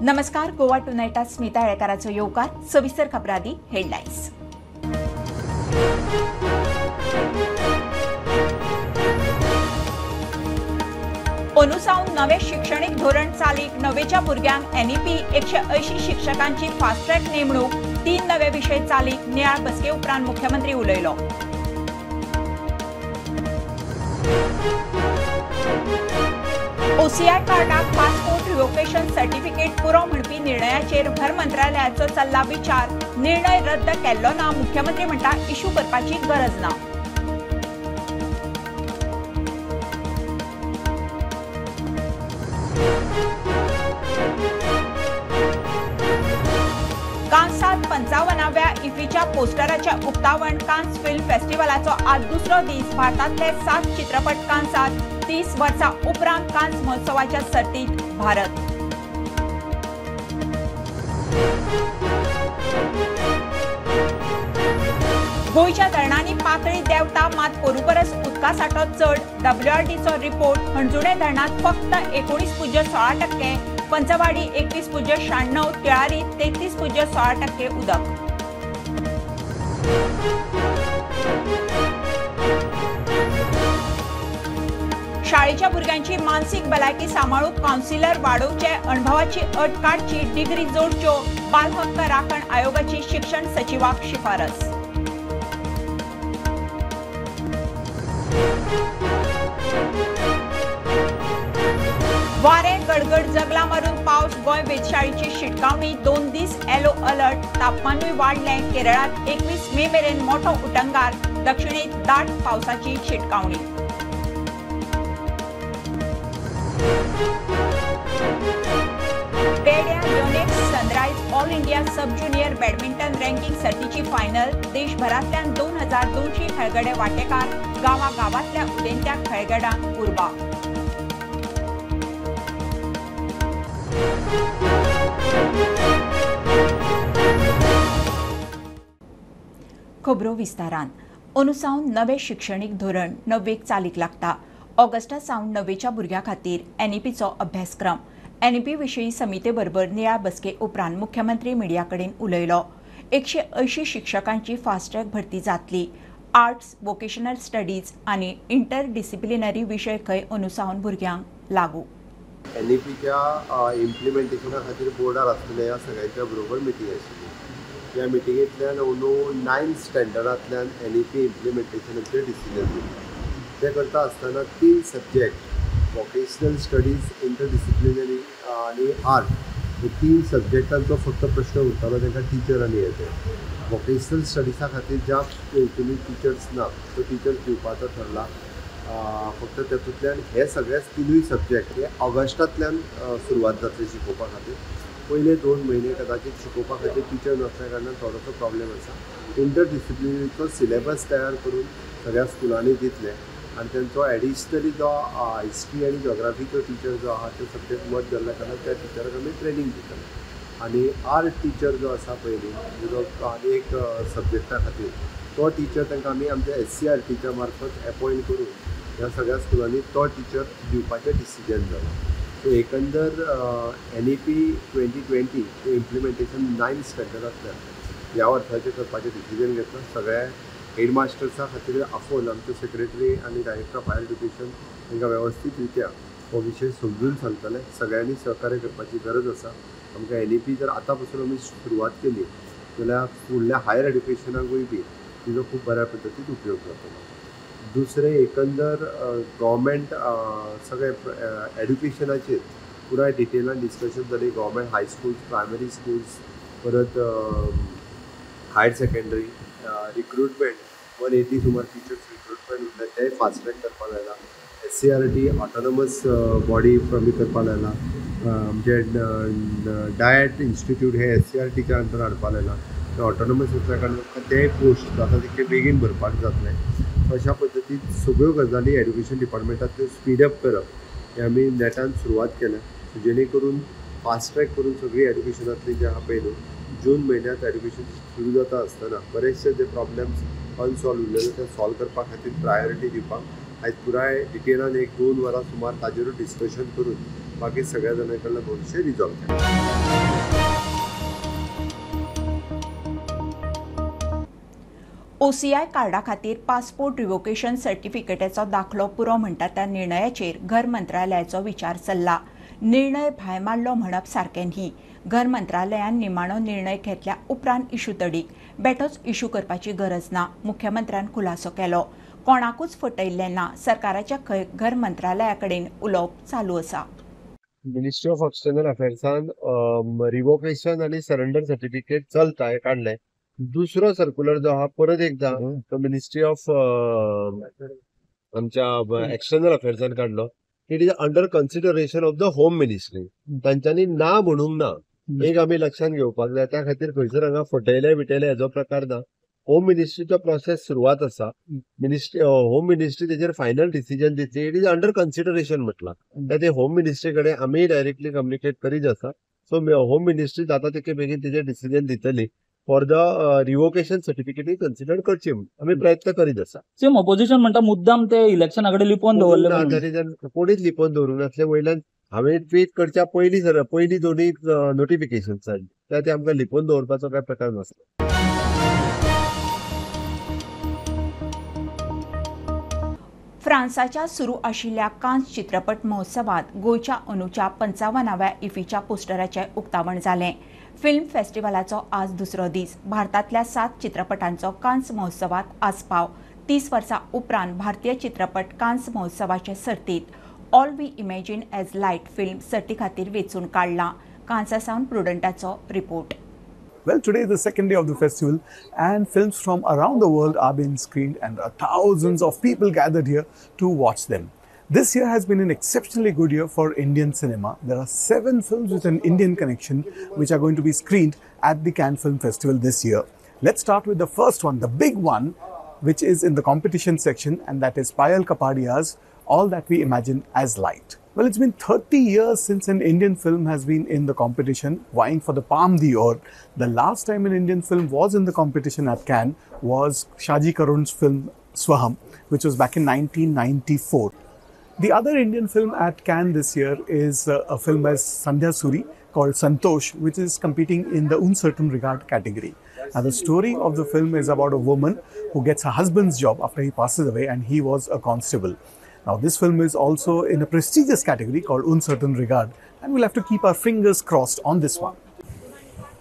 नमस्कार, गोवा टुनायटात स्मिता येळकाराचो येवकार. सविस्तर खबरांनी हेडलायन्स. अंदू सावन नवे शिक्षणीक धोरण चालीक, नवेच्या भुरग्यांक एनईपी, 180 शिक्षकांची फास्ट ट्रॅक नेमणूक, 3 नवे विशय चालीक. नियाळ बसके उपरांत मुख्यमंत्री उलयलो. ओसीआय कार्डाक पासपोर्ट रिवोकेशन सर्टिफिकेट पुरो म्हणपी निर्णयाचेर भर मंत्रालयाचो चल्ला विचार. निर्णय रद्द केल्लो ना, मुख्यमंत्री म्हणटा इश्यू करपाची गरज ना. कान्सात 55व्या इफीच्या पोस्टराच्या उक्तावण. कान्स फिल्म फेस्टिवलाचो आज दुसरो दीस. भारतांतले 7 चित्रपट कान्सात. 30 वर्सां उपरांत कान्स महोत्सवाच्या सर्तीत भारत. गोंयच्या धरणांनी पातळी देंवता, मात पोरू परस उदका सांठो चड. डब्ल्यूआरडीचो रिपोर्ट. हणजुणे धरणांत फक्त 19.16%, पंचवाडी 21.96, तिळारी 33.16% उदक. शाळेच्या भुरग्यांची मानसीक भलायकी सांबाळूंक कावन्सिलर वाडोवचे, अणभवाची अट काडची, डिग्री जोडच्यो. बाल हक्क राखण आयोगाची शिक्षण सचिवाक शिफारस. वारें गडगड जगला मारून पावस. गोंय वेधशाळेची शिटकावणी. 2 दीस येलो अलर्ट. तापमानूय वाडलें. केरळांत 21 मे मेरेन मोठो उटंगार. दक्षिणेत दाट पावसाची शिटकावणी. पेड्या Yonex sunrise all India sub junior badminton ranking सर्तीची फायनल. देशभरांतल्यान 2200 खेळगडे वांटेकार. गांवागांवांतल्या उदेंत्या खेळगड्यांक उर्बा. खबरो विस्तारान. अंदू सावन नवें शिक्षणीक धोरण 9वेक चालीक लागता. ऑगस्टा सावन 9वेच्या भुरग्यां खातीर एनईपीचो अभ्यासक्रम. एनईपी विशीं समिते बरोबर नियाळ बसके उपरांत मुख्यमंत्री मिडिया कडेन उलयलो. 180 शिक्षकांची फास्ट ट्रॅक भरती जातली. आर्ट्स, वोकेशनल स्टडीज आनी इंटरडिसिप्लिनरी विशय खंय अंदू सावन भुरग्यांक लागू. एनईपीच्या इम्प्लिमेंटेशना खातीर बोर्डार आसलेल्या ह्या सगळ्यांच्या बरोबर मिटींग आशिल्ली. ह्या मिटिंगेंतल्यान अंदू 9th स्टँडर्डांतल्यान एनईपी इम्प्लिमेंटेशनाचेर डिसिजन दिलें. तें करता आसतना 3 सब्जेक्ट, वोकेशनल स्टडीज, इंटरडिसिप्लिनरी आनी आर्ट, हे 3 सब्जेक्टांचो फक्त प्रश्न उरतालो. तांकां टिचर आनी येते वोकेशनल स्टडिजा खातीर ज्या स्कुलांनी टिचर्स ना त्यो टिचर्स दिवपाचो ठरला. फक्त तातूंतल्यान हे सगळेच 3 सब्जेक्ट हे ऑगस्टांतल्यान सुरवात जातली शिकोवपा खातीर. पयले 2 म्हयने कदाचित शिकोवपा खातीर टिचर नासल्या कारणान थोडोसो प्रॉब्लेम आसा. इंटरडिसिप्लिनरीचो सिलेबस तयार करून सगळ्या स्कुलांनी दितले आनी तेंचो एडिशनली जो हिस्ट्री आनी जॉग्राफीचो टिचर जो आहा तो सब्जेक्ट मर्ज जाल्ल्या कारणान त्या टिचराक आमी ट्रेनींग दितले. आनी आर्ट टिचर जो आसा पयलीं जो आनी एक सब्जेक्टा खातीर तो टिचर तांकां आमी आमच्या SCRTच्या मार्फत एपॉयंट करून ह्या सगळ्या स्कुलांनी तो टिचर दिवपाचें डिसिजन जालां. सो एकंदर NEP 2020 implementation 9th स्टँडर्डांतल्यान ह्या वर्साचें करपाचें डिसिजन घेतलां. सगळ्या हेडमास्टर्सा खातीर आफोवन आमचे सेक्रेटरी आनी डायरेक्टर ऑफ हायर एड्युकेशन तांकां वेवस्थीत रित्या हो विशय समजून सांगतले. सगळ्यांनी सहकार्य करपाची गरज आसा. आमकां एनईपी जर आतां पासून आमी सुरवात केली जाल्यार फुडल्या हायर एड्युकेशनाकूय बी तिजो खूब बऱ्या पद्दतीन उपयोग जातलो. दुसरें, एकंदर गव्हर्मेंट सगळे एड्युकेशनाचेर पुराय डिटेलान डिस्कशन जाली. Government high schools, primary schools, परत हायर सेकेंडरी रिक्रुटमेंट 180 सुमार टिचर्स रिक्रुटमेंट उरले तेय फास्ट ट्रॅक करपाक लायला. SCRT autonomous body आमी करपाक लायला. आमचे डायट इन्स्टिट्यूट हे SCRTच्या अंडर हाडपाक लायला. ते ऑटोनॉमस आसल्या कारणान तेय पोस्ट जाता तितके बेगीन भरपाक जातले. अशा पद्दतीन सगळ्यो गजाली एड्युकेशन डिपार्टमेंटांतल्यो स्पीडअप करप हें आमी नेटान सुरवात केल्या, जेणे करून फास्ट ट्रॅक करून सगळी एड्युकेशनांतली जे आहा पळय न्हू जून म्हयन्यांत एड्युकेशन सुरू जाता आसतना बरेचशे जे प्रॉब्लेम्स अनसॉल्व उरलेले ते सॉल्व करपा खातीर प्रायोरिटी दिवपाक आयज पुराय डिटेलान 1-2 वरां सुमार ताजेरूच डिस्कशन करून बाकी सगळ्या जाणां कडल्यान हो विशय रिजॉल्व केला. ओसीआय कार्डा खातीर पासपोर्ट रिवोकेशन सर्टिफिकेटाचो दाखलो पुरो म्हणटा त्या निर्णयाचेर घर मंत्रालयाचो विचार चल्ला. निर्णय भायर मारलो म्हणप सारकें न्ही. घर मंत्रालयान निमाणो निर्णय घेतल्या उपरांत इशू तडीक बेठोच इशू करपाची गरज ना, मुख्यमंत्र्यान खुलासो केलो. कोणाकूच फटयल्लें ना, सरकाराच्या घर मंत्रालया कडेन उलोवप चालू आसा. मिनिस्ट्री ऑफ एक्सटर्नल अफेर्सान रिवोकेशन आनी सरेंडर सर्टिफिकेट चलता हें काडलें. दुसरो सर्क्युलर जो आहा परत एकदां तो मिनिस्ट्री ऑफ आमच्या एक्सटर्नल अफेर्सान काडलो. It is under consideration of the home ministry. तांच्यांनी ना म्हणूंक ना, एक आमी लक्षांत घेवपाक जाय. त्या खातीर खंयसर हांगा फटयले बिटयले हेजो प्रकार ना. होम मिनिस्ट्रीचो प्रोसेस सुरवात आसा. मिनिस्ट्री होम मिनिस्ट्री तेजेर फायनल डिसिजन दितली. It is under consideration म्हटलां. त्या होम मिनिस्ट्री कडेन आमी डायरेक्टली कम्युनिकेट करीत आसा. सो होम मिनिस्ट्री जाता तितके बेगीन तेजेर डिसिजन दितली फॉर the revocation सर्टिफिकेटूय कन्सिडर करची म्हणून आमी प्रयत्न करीत आसा. सेम ऑपोजिशन म्हणटा मुद्दाम ते इलेक्शना कडेन लिपोवन दवरले. कोणीच लिपोवन दवरूंक नासले. वयल्यान हांवें ट्वीट करच्या पयलीं सर पयलीं दोनूय नोटिफिकेशन जाली, ते आमकां लिपोवन दवरपाचो काय प्रकार नासलो. फ्रांसाच्या सुरू आशिल्ल्या कान्स चित्रपट महोत्सवात गोंयच्या अंदूच्या 55व्या इफीच्या पोस्टराचें उक्तावण जालें. फिल्म फेस्टिवलाचो आज दुसरो दीस. भारतांतल्या 7 चित्रपटांचो कान्स महोत्सवात आस्पाव. 30 वर्सां उपरांत भारतीय चित्रपट कान्स महोत्सवाचे सर्तीत all we imagine as light film सर्ती खातीर वेंचून काडला. कान्सा सावन प्रुडंटाचो report. Well, today is the second day of the festival and films from around the world are being screened and there are thousands of people gathered here to watch them. This year has been an exceptionally good year for Indian cinema. There are 7 films with an Indian connection which are going to be screened at the Cannes Film Festival this year. Let's start with the first one, the big one, which is in the competition section, and that is Payal Kapadia's All That We Imagine as Light. Well, it's been 30 years since an Indian film has been in the competition, vying for the Palme d'Or. The last time an Indian film was in the competition at Cannes was Shaji Karun's film Swaham, which was back in 1994. The other Indian film at Cannes this year is a film by Sandhya Suri called Santosh, which is competing in the Uncertain Regard category. Now, the story of the film is about a woman who gets her husband's job after he passes away, and he was a constable. Now, this film is also in a prestigious category called Uncertain Regard, and we'll have to keep our fingers crossed on this one.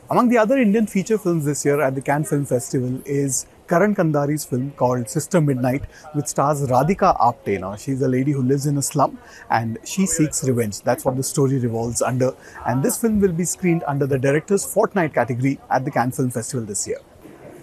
Among the other Indian feature films this year at the Cannes Film Festival is Karan Kandari's film called Sister Midnight, which stars Radhika Apte. Now, she's a lady who lives in a slum and she seeks revenge. That's what the story revolves under. And this film will be screened under the Director's Fortnight category at the Cannes Film Festival this year.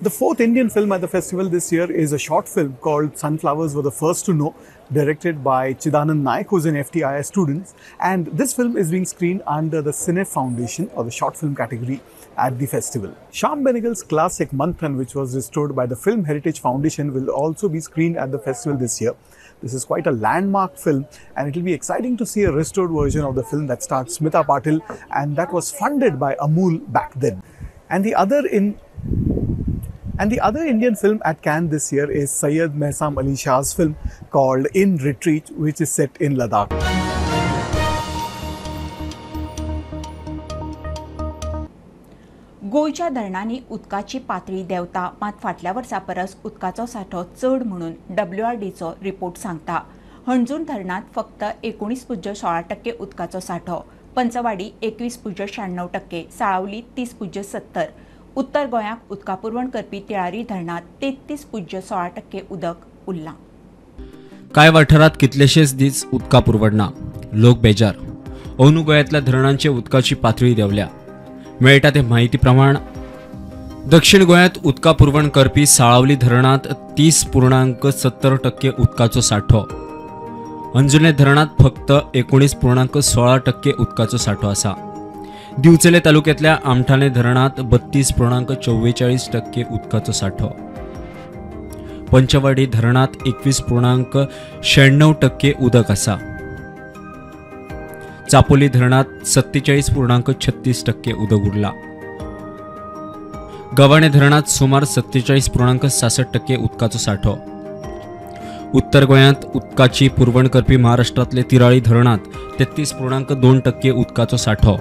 The fourth Indian film at the festival this year is a short film called Sunflowers Were the First to Know, directed by Chidanand Naik, who's an FTII student. And this film is being screened under the Cine Foundation, or the short film category, at the festival. Shyam Benegal's classic Manthan, which was restored by the Film Heritage Foundation, will also be screened at the festival this year. This is quite a landmark film, and it will be exciting to see a restored version of the film that stars Smita Patil, and that was funded by Amul back then. And the other Indian film at Cannes this year is Syed Mehsam Ali Shah's film called In Retreat, which is set in Ladakh. गोंयच्या धरणांनी उदकाची पातळी देंवता, मात फाटल्या वर्सा परस उदकाचो सांठो चड म्हणून डब्ल्यूआरडीचो रिपोर्ट सांगता. हणजूण धरणांत फक्त 19.16% उदकाचो सांठो, पंचवाडी 21.96%, साळावली 30.70%, उत्तर गोंयाक उदका पुरवण करपी तिळारी धरणांत 33.16% उदक उरलां. कांय वाठारांत कितलेशेच दीस उदका पुरवण ना, लोक बेजार. अंदू गोंयांतल्या धरणांचे उदकाची पातळी देंवल्या. मेळटा ते म्हायती प्रमाण दक्षिण गोंयांत उदका पुरवण करपी साळावली धरणांत 30.70% उदकाचो सांठो, अंजुणे धरणांत फक्त 19.16% उदकाचो सांठो आसा. दिवचले तालुक्यांतल्या आमठाणे धरणांत 32.44% उदकाचो सांठो, पंचवाडी धरणांत 21.96% उदक आसा, चापोली धरणांत 47.36% उदक उरला, गवाणे धरणांत सुमार 47.66% उदकाचो सांठो. उत्तर गोंयांत उदकाची पुरवण करपी महाराष्ट्रांतले तिराळी धरणांत 33.2% उदकाचो सांठो.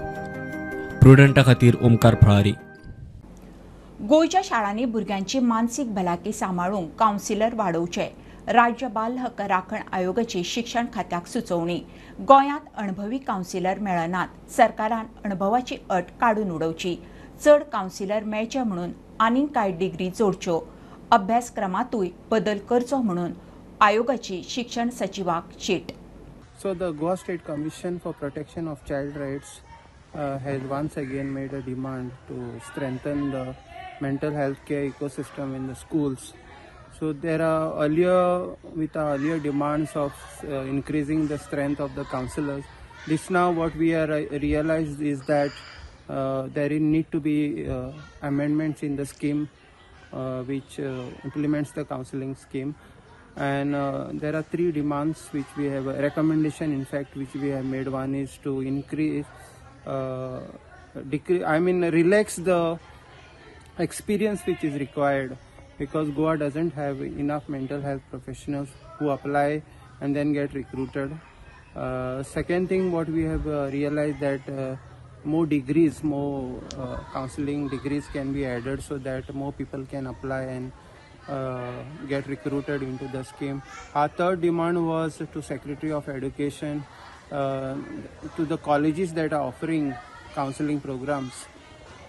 प्रुडंटा खातीर ओमकार फळारी. गोंयच्या शाळांनी भुरग्यांची मानसीक भलायकी सांबाळूंक कावन्सिलर वाडोवचे, राज्य बाल हक्क राखण आयोगाची शिक्षण खात्याक सुचोवणी. गोंयांत अणभवी कावन्सिलर मेळनात, सरकारान अणभवाची अट काडून उडोवची. चड कावन्सिलर मेळचे म्हणून आनीक कांय डिग्री जोडच्यो, अभ्यासक्रमांतूय बदल करचो म्हणून आयोगाची शिक्षण सचिवाक चीट. So the Goa State Commission for Protection of Child Rights has once again made a demand to strengthen the mental health care ecosystem in the schools. So there are earlier, with our earlier demands of increasing the strength of the counselors, this now what we are realized is that there need to be amendments in the scheme which implements the counseling scheme. And there are three demands which we have, a recommendation in fact which we have made. One is to increase, relax the experience which is required, because Goa doesn't have enough mental health professionals who apply and then get recruited. Second thing what we have realized that more degrees, more counseling degrees can be added so that more people can apply and get recruited into the scheme. Our third demand was to Secretary of Education, to the colleges that are offering counseling programs.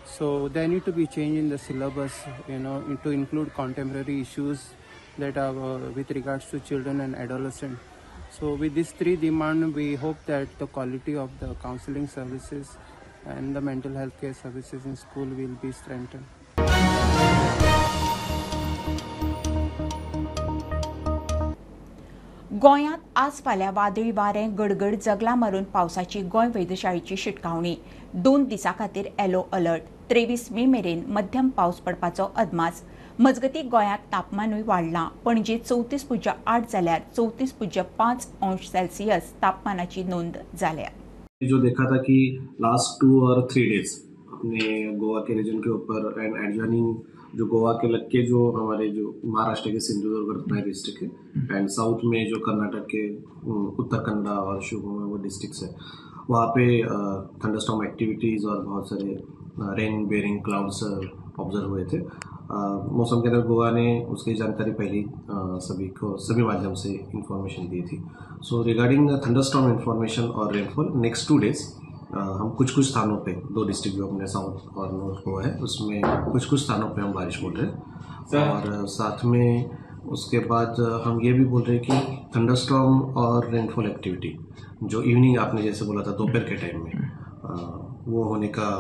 So there need to be change in the syllabus, you know, to include contemporary issues that are with regards to children and adolescents. So with these three demands, we hope that the quality of the counseling services and the mental health care services in school will be strengthened. गोंयांत आज फाल्यां वादळी वारें, गडगड, जगलां मारून पावसाची गोंय वेधशाळेची शिटकावणी. 2 दिसां खातीर येलो अलर्ट. 23 मे मेरेन मध्यम पावस पडपाचो अदमास. मजगतीं गोंयांत तापमानूय वाडलां. पणजे 34.8 जाल्यार 34.5 अंश सेल्सियस तापमानाची नोंद जाल्या. जो देखा था कि लास्ट 2 और 3 डेज अपने गोवा के रीजन के ऊपर एंड एडजॉइनिंग जो गोवा के लग के जो हमारे जो महाराष्ट्र के सिंधुदुर्ग रत्नागिरी डिस्ट्रिक्ट है एंड साउथ में जो कर्नाटक के उत्तर कन्नड़ा और शिवमोगा वो डिस्ट्रिक्ट्स है, वहाँ पे थंडरस्टॉर्म एक्टिविटीज़ और बहुत सारे रेन बेरिंग क्लाउड्स ऑब्जर्व हुए थे। मौसम केंद्र गोवा ने उसकी जानकारी पहले सभी को सभी माध्यम से इंफॉर्मेशन दी थी। सो रिगार्डिंग थंडरस्टॉर्म इंफॉर्मेशन और रेनफॉल नेक्स्ट 2 डेज हम कुछ कुछ स्थानों पे, 2 डिस्ट्रिक्ट जो अपने साउथ और नॉर्थ गोवा है उसमें कुछ कुछ स्थानों पे हम बारिश बोल रहे हैं। और साथ में उसके बाद हम ये भी बोल रहे हैं कि थंडरस्टॉर्म और रेनफॉल एक्टिविटी जो इवनिंग आपने जैसे बोला था दोपहर के टाइम में वो होने का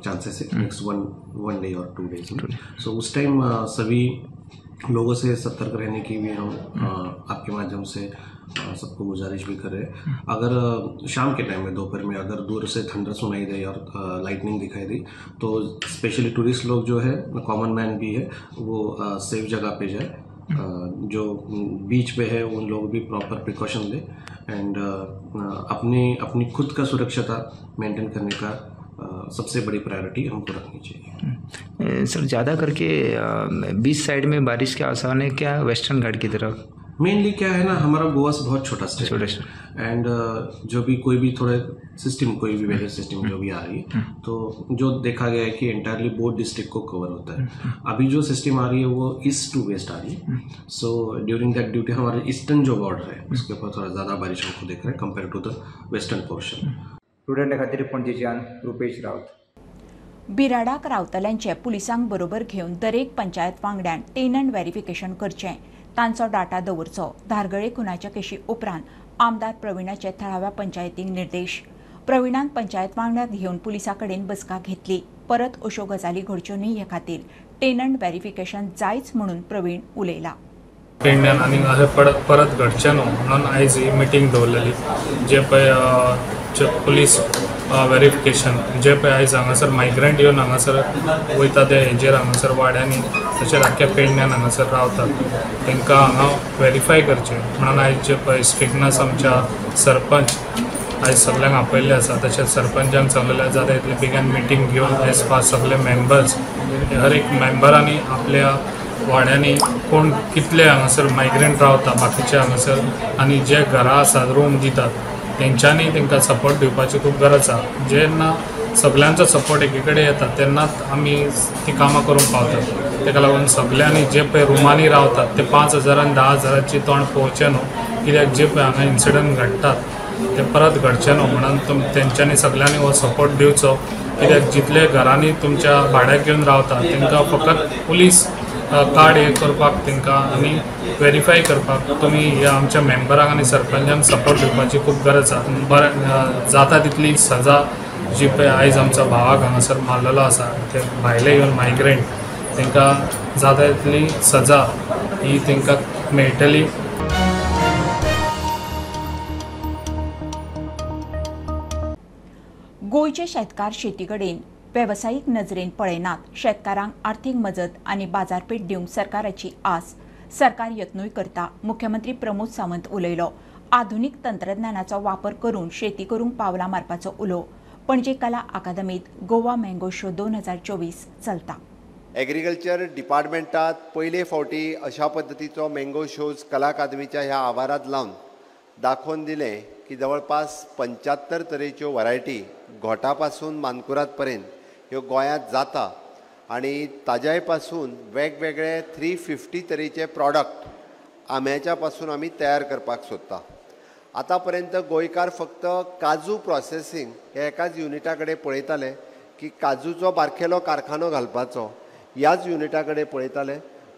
चांसेस है नेक्स्ट वन डे और 2 डेज में। सो उस टाइम सभी लोगों से सतर्क रहने की भी हम आपके माध्यम से सबको गुजारिश भी कर रहे हैं। अगर शाम के टाइम में दोपहर में अगर दूर से थंडर सुनाई दे और लाइटनिंग दिखाई दे तो स्पेशली टूरिस्ट लोग जो है, कॉमन मैन भी है, वो सेफ जगह पे जाए। जो बीच पे है उन लोग भी प्रॉपर प्रिकॉशन ले एंड अपनी अपनी खुद का सुरक्षता मेंटेन करने का सबसे बड़ी प्रायोरिटी हमको रखनी चाहिए। सर, ज़्यादा करके बीच साइड में बारिश के आसार है क्या वेस्टर्न घाट की तरफ? मेनली क्या है ना, हमारा गोवा से बहुत छोटा स्टेट है एंड जो भी कोई भी थोड़े सिस्टम, कोई भी वेदर सिस्टम जो भी आ रही है तो जो देखा गया है कि एंटायरली बोथ डिस्ट्रिक्ट को कवर होता है। अभी जो सिस्टम आ रही है वो ईस्ट टू वेस्ट आ रही है। सो ड्यूरिंग that duty हमारे ईस्टर्न जो बॉर्डर है उसके ऊपर थोड़ा ज़्यादा बारिश हमको देख रहे हैं compare to the western portion. Prudent खातीर पणजेच्यान रुपेश राउत. बिराडाक रावतल्यांचे पुलिसांक बरोबर घेवन दरेक पंचायत वांगड्यान टेनंट व्हेरिफिकेशन करचें, तांचो डाटा दवरचो. धारगळे खुनाच्या केशी उपरांत आमदार प्रवीणाचे थळाव्या पंचायतींक निर्देश. प्रवीणान पंचायत वांगड्यांक घेवन पुलिसां कडेन बसका घेतली. परत अश्यो गजाली घडच्यो न्हय हे खातीर टेनंट व्हेरिफिकेशन जायच म्हणून प्रवीण उलयला. पेडण्यान आनी अशें परत घडचें न्हू म्हणून आयज ही मिटींग दवरलेली. जे पळय पुलीस वेरिफिकेशन जे पळय आयज हांगासर मायग्रंट येवन हांगासर वयता ते हेजेर हांगासर वाड्यांनी तशेंच आख्ख्या पेडण्यान हांगासर रावतात तांकां हांगा वेरीफाय करचें म्हणून आयज जे पळय स्ट्रिक्टनस आमच्या सरपंच आयज सगल्यांक आपयल्ले आसा. तशेंच सरपंचान सांगलेलें जाता इतले बेगीन मिटींग घेवन एज फार सगळे मेंबर्स हर एक मेंबरांनी आपल्या वाड्यांनी कोण कितले हांगासर मायग्रंट रावता बाकीचे हांगासर आनी जे घरां आसात रूम दितात तेंच्यांनी तांकां सपोर्ट दिवपाची खूब गरज आसा. जेन्ना सगल्यांचो सपोर्ट एकी कडेन येता तेन्नाच आमी ती कामां करूंक पावतात. ताका लागून सगल्यांनी जे पळय रुमांनी रावतात ते 5,000 आनी 10,000ची तोंड पळोवचें न्हू, कित्याक जे पळय हांगा इन्सिडंट घडटात ते परत घडचे न्हू म्हणून तेंच्यांनी सगल्यांनी हो सपोर्ट दिवचो. कित्याक जितले घरांनी तुमच्या भाड्याक घेवन रावतात तांकां फकत पुलीस कार्ड हे करपाक तांकां आनी वेरीफाय करपाक तुमी ह्या आमच्या मेंबरांक आनी सरपंचांक सपोर्ट दिवपाची खूब गरज आसा. बरें जाता तितली सजा जी पळय आयज आमचो भावाक हांगासर मारलेलो आसा ते भायले येवन मायग्रंट तांकां जाता तितली सजा ही तांकां मेळटली. गोंयचे शेतकार शेती कडेन वेवसायीक नजरेन पळयनात. शेतकारांक आर्थीक मजत आनी बाजारपेठ दिवंक सरकाराची आस, सरकार यत्नूय करता. मुख्यमंत्री प्रमोद सावंत उलयलो. आधुनीक तंत्रज्ञानाचो वापर करून शेती करूंक पावलां मारपाचो उलो. पणजे कला अकादमीत गोवा मँगो शो 2024 चलता. एग्रीकल्चर डिपार्टमेंटात पयले फावटी अशा पद्दतीचो मँगो शोज कला अकादमीच्या ह्या आवारांत लावन दाखोवन दिलें की जवळपास 75 तरेच्यो व्हरायटी घोटा पासून मानकुराद पर्यंत ह्यो गोंयांत जाता आनी ताज्याय पासून वेगवेगळे 350 तरेचे प्रॉडक्ट आंब्याच्या पासून आमी तयार करपाक सोदता. आतां पर्यंत गोंयकार फक्त काजू प्रोसेसींग हे एकाच युनिटा कडेन पळयताले की काजूचो बारकेलो कारखानो घालपाचो ह्याच युनिटा कडेन पळयताले,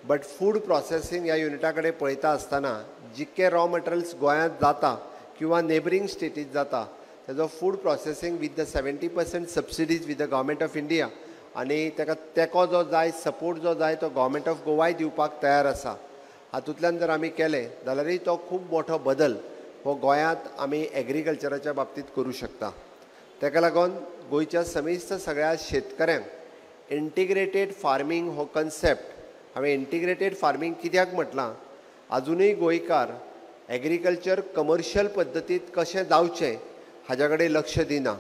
बट फूड प्रोसेसींग ह्या युनिटा कडेन पळयता आसतना जितके रॉ मटेरियल्स गोंयांत जाता किंवा नेबरींग स्टेटीत जाता तेजो food processing with the 70% subsidies with the government of India आनी ताका तेंको जो जाय सपोर्ट जो जाय तो गव्हर्मेंट ऑफ गोवाय दिवपाक तयार आसा. हातूंतल्यान जर आमी केलें जाल्यारय तो खूब मोठो बदल हो गोंयांत आमी एग्रीकल्चराच्या बाबतींत करूं शकता. ताका लागून गोंयच्या समेस्त सगळ्या शेतकऱ्यांक इंटिग्रेटेड फार्मींग हो कन्सेप्ट हांवें इंटिग्रेटेड फार्मींग कित्याक म्हटलां, आजुनूय गोंयकार एग्रीकल्चर कमर्शियल पद्दतींत कशें जावचें हाज्या कडेन लक्ष दिना.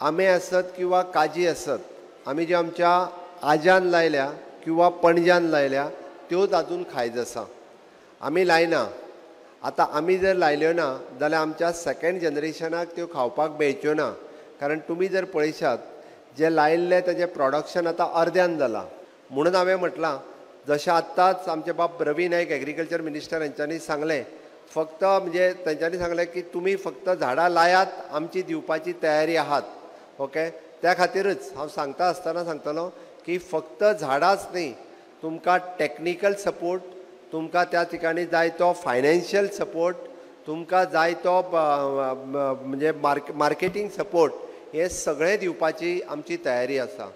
आंबे आसत किंवा काजी आसत आमी ज्यो आमच्या आज्यान लायल्या किंवा पणज्यान लायल्या त्योच आजून खायज आसा, आमी लायना. आतां आमी जर लायल्यो ना जाल्यार आमच्या सेकेंड जनरेशनाक त्यो खावपाक मेळच्यो ना, कारण तुमी जर पळयशात जे लायिल्लें ताजें प्रोडक्शन आतां अर्द्यान जालां. म्हणून हांवें म्हटलां जशें आत्तांच आमचे बाब रवी नायक एग्रीकल्चर मिनिस्टर हेंच्यांनी सांगलें, फक्त म्हणजे तेंच्यांनी सांगलें की तुमी फक्त झाडां लायात, आमची दिवपाची तयारी आहात. ओके, त्या खातीरच हांव सांगता आसतना सांगतलो की फक्त झाडांच न्ही, तुमकां टॅक्निकल सपोर्ट, तुमकां त्या ठिकाणी जाय तो फायनान्शियल सपोर्ट, तुमकां जाय तो म्हणजे मार्केटींग सपोर्ट, हे सगळें दिवपाची आमची तयारी आसा.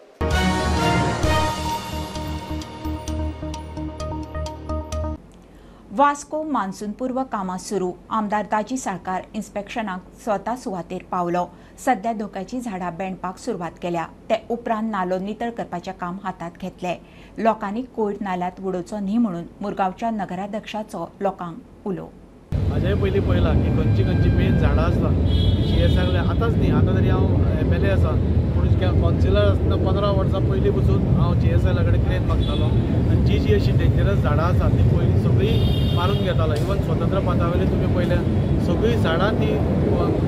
वास्को मान्सूनपूर्व कामां सुरू. आमदार दाजी साळकार इन्स्पेक्शनाक स्वता सुवातेर पावलो. सध्या धोक्याची झाडां बेणपाक सुरवात केल्या. ते उपरांत नालो नितळ करपाचें काम हातांत घेतलें. लोकांनी कोयर नाल्यांत उडोवचो न्ही म्हणून मुरगांवच्या नगराध्यक्षाचो लोकांक उलो. हाजे पयलीं पळयलां की खंयची खंयची मेन झाडां आसता जी एस I आतांच न्ही, आतां तरी हांव एमएलए आसा पूण कावन्सिलर आसतना 15 वर्सां पयलीं पसून हांव जी एस I कडेन क्लेम मागतालो आनी जी जी अशी डेंजरस झाडां आसा ती पयलीं सगळीं मारून घेतालो. इवन स्वतंत्र पातावयली तुमी पळयल्या सगळीं झाडां ती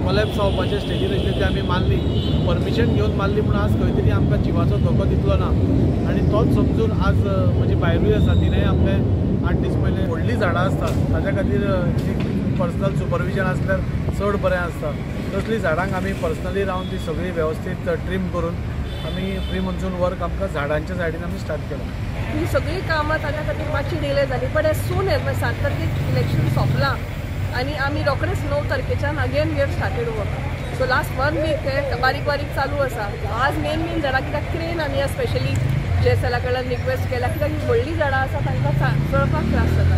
कोलॅप्स जावपाचे स्टेजीर आशिल्ली ती आमी मारली, परमिशन घेवन मारली, पूण आज खंय तरी आमकां जिवाचो धोको तितलो ना आनी तोच समजून आज म्हजी बायलूय आसा तिणें आपले 8 दीस पयलीं व्हडलीं झाडां आसतात ताच्या खातीर एक पर्सनल सुपरविजन आसल्यार चड बरें आसता. तसलीं झाडांक आमी पर्सनली रावन ती सगळी वेवस्थीत ट्रीम करून आमी प्री मॉन्सून वर्क आमकां झाडांच्या सायडीन आमी स्टार्ट केलां. ही सगळीं कामां ताच्या खातीर मातशी डिले जाली, बट एज सून एज 7 तारखेक इलेक्शन सोंपलां आनी आमी रोखडेच 9 तारखेच्यान again we have started work. So last 1 week हे बारीक बारीक चालू आसा. आज मेन मेन झाडां कित्याक क्रेन आमी आज स्पेशली जे एस कडल्यान रिक्वेस्ट केल्या कित्याक ही व्हडलीं झाडां आसा तांकां चडपाक त्रास जाता,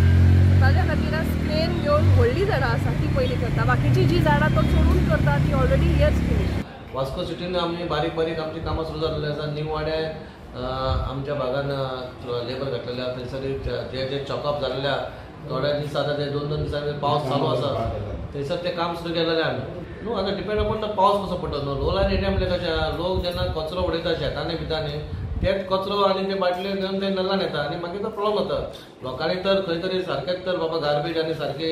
ताज्या खातीर आज क्रेन घेवन व्हडलीं झाडां आसा ती पयलीं करता, बाकीची जी झाडां तो चडून करता ती ऑलरेडी इयर्स फिनीश. वास्को सिटीन आमी बारीक बारीक आमची कामां सुरू जाल्ली आसा. न्यू वाड्या आमच्या भागान लेबर घातलेले आसा, थंयसर जे जे चॉकअप जाल्ले आसा थोड्या दीस आतां ते 2-2 दिसांनी पावस चालू आसा थंयसर ते काम सुरू केलेलें आमी न्हू. आतां डिपेंड अपॉन पावस कसो पडटा न्हू. रोलान एरिया म्हणल्यार कशें लोक जेन्ना कचरो उडयता शेतांनी बितांनी तेच कचरो आनी ते बाटल्यो घेवन ते नल्लान येता आनी मागीर तो प्रॉब्लम जाता. लोकांनी तर खंय तरी सारकेंच तर बाबा गार्बेज आनी सारके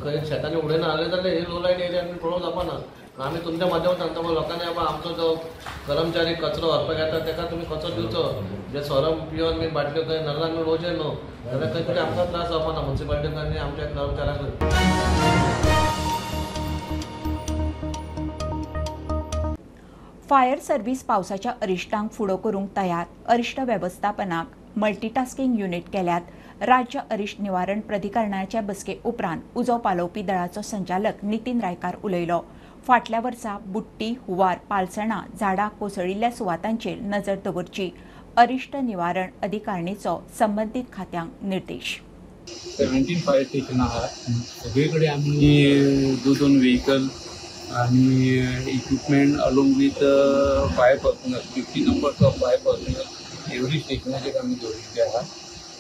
खंय शेतांनी उडयना जालें जाल्यार हे लो लायट एरियान प्रॉब्लम जावपा ना. आमी तुमच्या माध्यमांत सांगता बाबा लोकांनी बाबा आमचो जो कर्मचारी कचरो व्हरपाक येता ताका तुमी कचरो दिवचो, जे सोरो पिवन बी बाटल्यो खंय नल्लान उडोवचें न्हू, जाल्यार खंय तरी आमकां त्रास जावपा ना मुन्सिपालिटीक आनी आमच्या कर्मचाऱ्यांक. फायर सर्व्हिस पावसाच्या अरिश्टांक फुडो करूंक तयार. अरिश्ट वेवस्थापनाक मल्टीटास्किंग युनिट केल्यात. राज्य अरिश्ट निवारण प्राधिकरणाच्या बसके उपरांत उजो पालोवपी दळाचो संचालक नितीन रायकार उलयलो. फाटल्या वर्सा बुट्टी, हुवार, पालसणां, झाडां कोसळिल्ल्या सुवातांचेर नजर दवरची. अरिश्ट निवारण अधिकारणीचो संबंदीत खात्यांक निर्देश. 17 फायर स्टेशन आहा, सगळे कडेन आमी 2-2 व्हेकल आणि equipment along with fire personnel, 50 numbers of fire personnel every स्टेशनाचेर आमी दवरिल्ले आहा.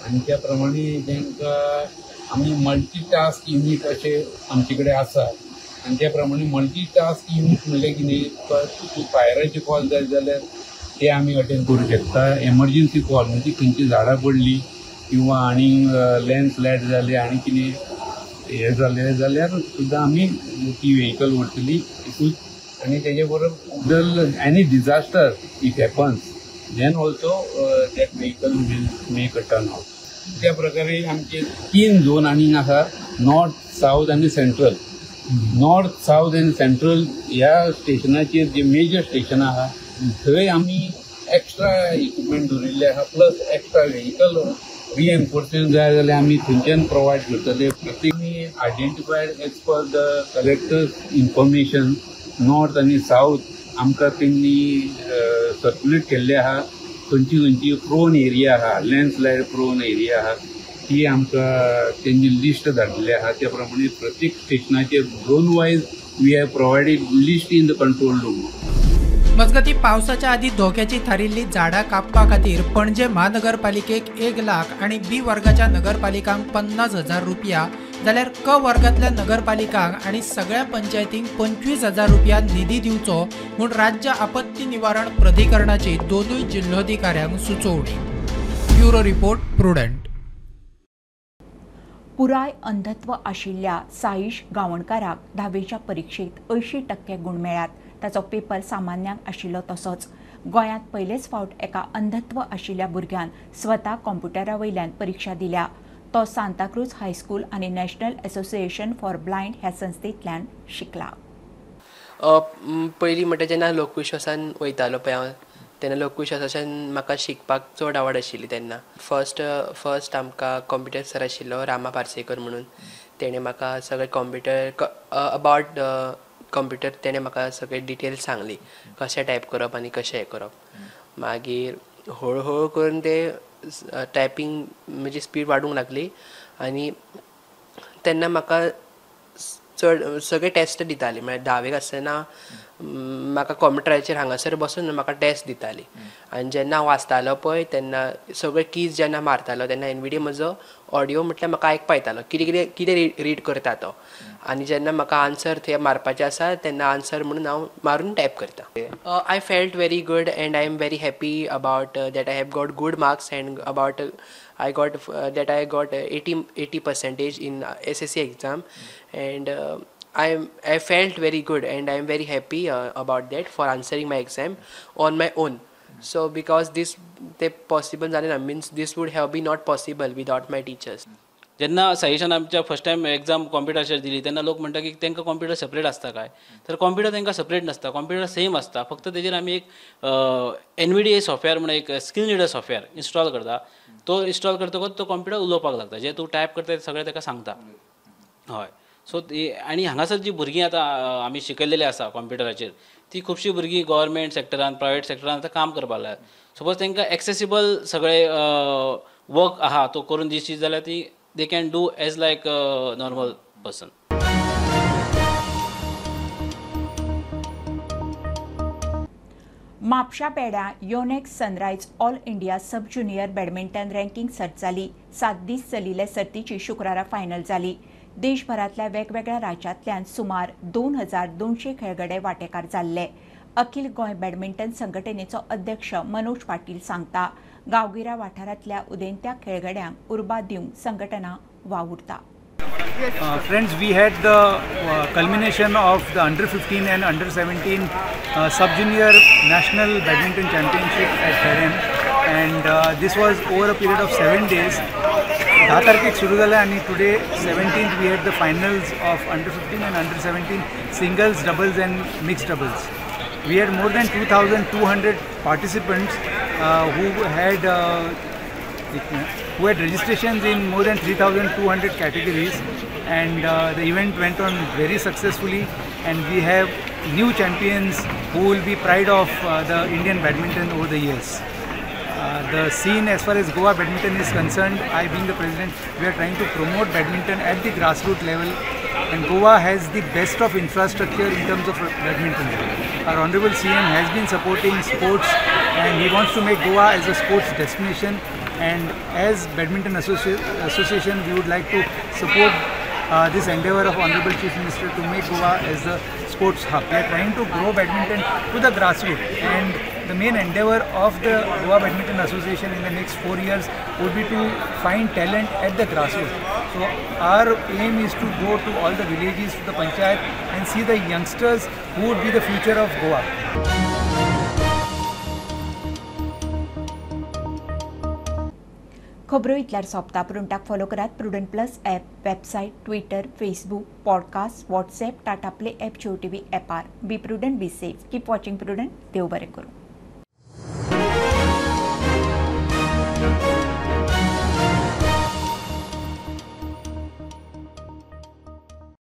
आनी त्या प्रमाणे तांकां आमी मल्टीटास्क युनीट अशें आमचे कडेन आसा. आनी त्या प्रमाणे मल्टीटास्क युनीट म्हणल्यार कितें, फायराचे कॉल जाय जाल्यार ते आमी अटेंड करूं शकता. एमर्जन्सी कॉल म्हणजे खंयची झाडां पडली किंवा आनी लँडस्लायड जाली आनी कितें हे जालें जाल्यार सुद्दां आमी ती व्हेकल व्हरतली एकूच. आनी तेजे बरोबर जर any disaster if happens then also that vehicle will make a turn out. त्या प्रकारे आमचे 3 झोन आनी आसा, नॉर्थ, सावथ आनी सेंट्रल. नॉर्थ, सावथ आनी सेंट्रल ह्या स्टेशनाचेर जे मेजर स्टेशन आहा थंय आमी एक्स्ट्रा इक्विपमेंट दवरिल्ले आहा, प्लस एक्स्ट्रा व्हेकल रिएन्फोर्समेंट जाय जाल्यार आमी थंयच्यान प्रोवायड करतले. प्रत्येक identified as per the collectors information north आनी सावथ आमकां तेंनी सर्क्युलेट केल्ले आहा. खंयची खंयची प्रोन एरिया आहा, लँडस्लायड प्रोन एरिया आहा ती आमकां तेंची लिस्ट धाडलेली आहा. त्या प्रमाणे प्रत्येक स्टेशनाचेर zone wise we have provided list in the control room. मजगती पावसाच्या आदी धोक्याची थारिल्ली झाडां कापपा खातीर पणजे महानगरपालिकेक 1 लाख आनी बी वर्गाच्या नगरपालिकांक 50,000 रुपया जाल्यार क वर्गांतल्या नगरपालिकांक आनी सगळ्या पंचायतींक 25,000 रुपया निधी दिवचो म्हूण राज्य आपत्ती निवारण प्राधिकरणाची दोनूय जिल्होधिकाऱ्यांक सुचोवणी. Bureau report, Prudent. पुराय अंधत्व आशिल्ल्या साईश गावणकाराक 10वेच्या परिक्षेत 80% गुण मेळ्ळ्यात. ताचो पेपर सामान्यांक आशिल्लो तसोच. गोंयांत पयलेच फावट एका अंधत्व आशिल्ल्या भुरग्यान स्वता कॉम्प्युटरा वयल्यान परिक्षा दिल्या. तो सांताक्रूज हायस्कूल आनी नॅशनल असोसिएशन फॉर ब्लायंड ह्या संस्थेंतल्यान शिकला. पयलीं म्हणटा जेन्ना लोकविश्वासान वयतालो पळय हांव तेन्ना लोकविश्वासाच्यान म्हाका शिकपाक चड आवड आशिल्ली. तेन्ना फर्स्ट आमकां कॉम्प्युटर सर आशिल्लो रामा पार्सेकर म्हणून, तेणें म्हाका सगळें कॉम्प्युटर अबावट कॉम्प्युटर तेणें म्हाका सगळे डिटेल्स सांगली कशें टायप करप आनी कशें हें करप. मागीर हळू हळू करून ते टायपींग म्हजी स्पीड वाडूंक लागली आनी तेन्ना म्हाका चड सगळे टेस्ट दिताली. म्हळ्यार 10वेक आसतना म्हाका कॉम्प्युटराचेर हांगासर बसून म्हाका टेस्ट दिताली आनी जेन्ना हांव वाचतालो पळय तेन्ना सगळे कीज जेन्ना मारतालो तेन्ना एनवीडी म्हजो ऑडियो म्हटल्यार म्हाका आयकपा येतालो कितें कितें कितें रीड करता तो. आनी जेन्ना म्हाका आन्सर थंय मारपाचें आसा तेन्ना आन्सर म्हणून हांव मारून टायप करता. I felt very good and I am very happy about that I have got good marks and about I got that I got 80% in SSC exam and I felt very good and I am very happy about that for answering my exam on my own. So because this they possible जालें ना, means this would have been not possible without my teachers. जेन्ना साईशान आमच्या first time exam कॉम्प्युटराचेर दिली तेन्ना लोक म्हणटा की तांकां कॉम्प्युटर सेपरेट आसता काय, तर कॉम्प्युटर तांकां सेपरेट नासता, कॉम्प्युटर सेम आसता. फक्त तेजेर आमी एक NVDA software म्हणून एक स्क्रीन रिडर सॉफ्टवेअर इन्स्टॉल करता. तो इन्स्टॉल करतकच तो कॉम्प्युटर उलोवपाक लागता, जे तूं टायप करता ते सगळें ताका सांगता. हय, सो आनी हांगासर जी भुरगीं आतां आमी शिकयलेली आसा कॉम्प्युटराचेर ती खुबशीं भुरगीं गव्हर्मेंट सेक्टरान, प्रायवेट सेक्टरान आतां काम करपाक लागल्यात. सपोज तांकां एक्सेसिबल सगळें वर्क आहा तो करून दिशी जाल्यार ती they can do as like a normal person. Mapusa पेड्या Yonex Sunrise all India sub junior badminton ranking सर्त जाली. 7 दीस चलिल्ले सर्तीची शुक्रारा फायनल जाली. देशभरांतल्या वेगवेगळ्या राज्यांतल्यान सुमार 2200 खेळगडे वांटेकार जाल्ले. अखिल गोंय बॅडमिंटन संघटनेचो अध्यक्ष मनोज पाटील सांगता, गांवगिऱ्या वाठारांतल्या उदेंत्या खेळगड्यांक उर्बा दिवंक संघटना वावुरता. Friends, we had the culmination of the under 15 and under 17 sub-junior national badminton championship at Perem, and this was over a period of 7 days. 10 तारखेक सुरू झालं आणि today 17th we had the finals of under 15 and under 17 singles, doubles and mixed doubles. We had more than 2,200 participants who had registrations in more than 3,200 categories, and the event went on very successfully, and we have new champions who will be pride of the Indian badminton over the years. The scene as far as Goa badminton is concerned, I being the president, we are trying to promote badminton at the grassroots level, and Goa has the best of infrastructure in terms of badminton. Our Honorable CM has been supporting sports, and he wants to make Goa as a sports destination, and as Badminton Association we would like to support this endeavour of Honorable Chief Minister to make Goa as the sports hub. We are trying to grow badminton to the grassroots, and the main endeavour of the Goa Badminton Association in the next 4 years would be to find talent at the grassroots. So our aim is to go to all the villages, to the panchayat, and see the youngsters who would be the future of Goa. खबरो इतल्यार सोंपता. प्रुडंटाक follow करात Prudent plus app, website, Twitter, Facebook, podcast, WhatsApp, Tata Play app, Jio TV ॲपार. Be prudent, be safe, keep watching Prudent. देव बरें करूं.